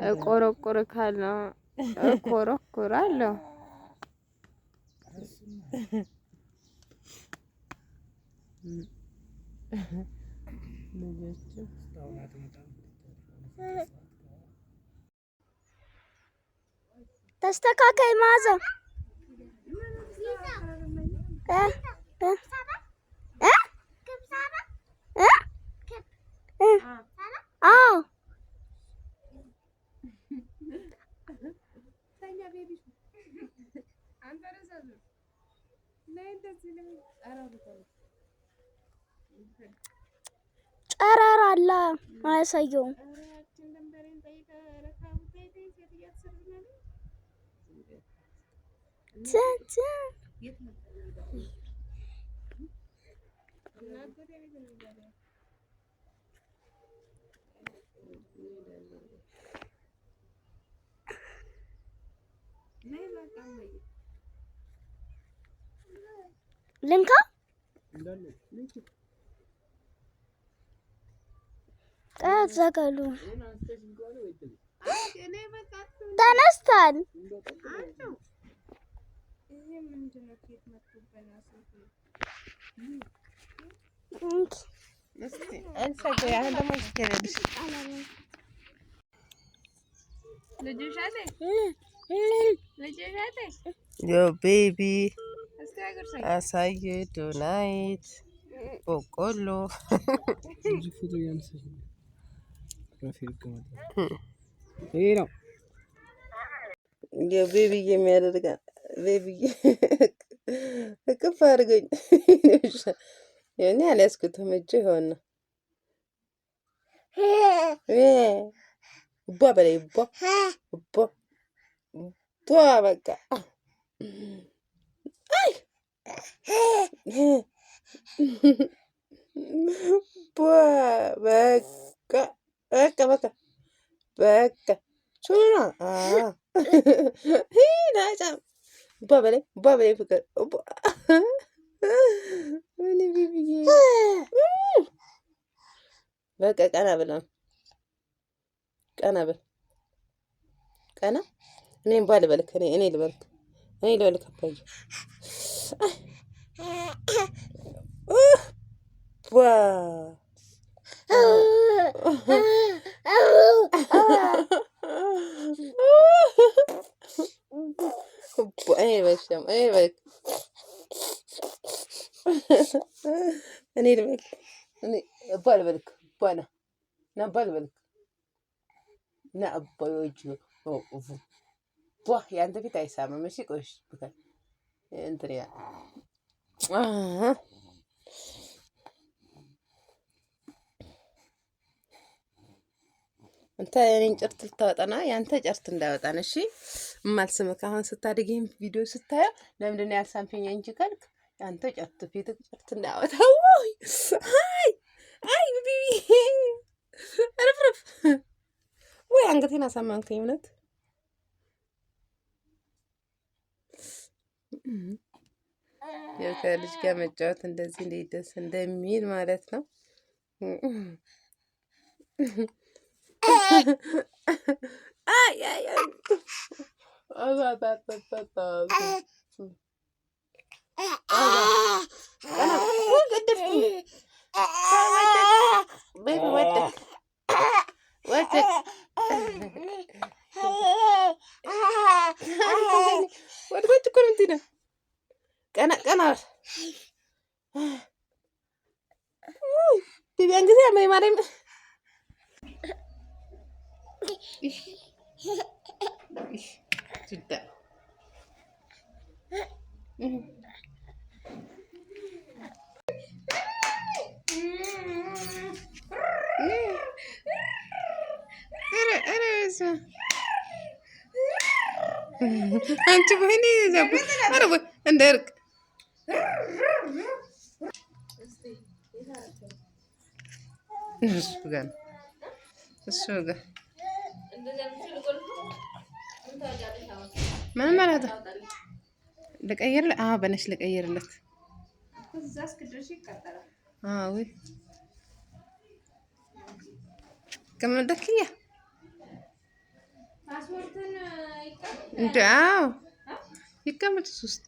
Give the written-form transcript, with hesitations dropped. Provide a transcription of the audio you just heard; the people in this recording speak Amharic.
እቆረቁርካለሁ እኮረኩራለሁ። ተስተካካይ ማዘ አዎ ጨረር አለ አያሳየውም። ልንካ ዘገሉ ተነስቷል። Yo baby አሳይ ዶናይት በቆሎ ቤቢዬ የሚያደርጋ ቤቢዬ እቅፍ አድርገኝ። እኔ አልያዝኩትም እጅ ይሆን ነው እቧ በላይ እቧ እቧ እቧ በቃ አይ በቃ በቃ በቃ በቃ ቹና እቧ በላይ እቧ በላይ ፍቅር ቤቢዬ በቃ ቀና ብላ ቀና በል ቀና። እኔም ባ ልበልክ እኔ ልበልክ እኔ ልበልክ አባዬ እኔ ልበልክ እባ ልበልክ እባ ና ና እባ ልበልክ ና አባዮች ቧ የአንተ ፊት አይሳምም። እሺ ቆሽ እንትን ያ አንተ የኔን ጨርት ልታወጣና ያንተ ጨርት እንዳወጣን። እሺ እማልስምክ አሁን ስታድግ ይሄን ቪዲዮ ስታየው ለምንድን ነው ያልሳምሽኝ እንጂ ካልክ ያንተ ጨርት ፊት ጨርት እንዳወጣ። ወይ አይ አይ ቢቢ ርፍርፍ ወይ አንገቴን አሳመምከኝ። እውነት ከልጅ ጋር መጫወት እንደዚህ እንዴት ደስ እንደሚል ማለት ነው። አይ አይ አይ ቀና ቀና ቢቢያን ጊዜ አመይ ማርያም ጅዳ አንቺ ወይኔ እንደ እርቅ እሱ ጋር እሱ ጋር ምንም ማለት ልቀይርለት። አዎ በነሽ ልቀይርለት። አዎ ከመደክያ እንደ አዎ ይቀመጥ እሱ ውስጥ።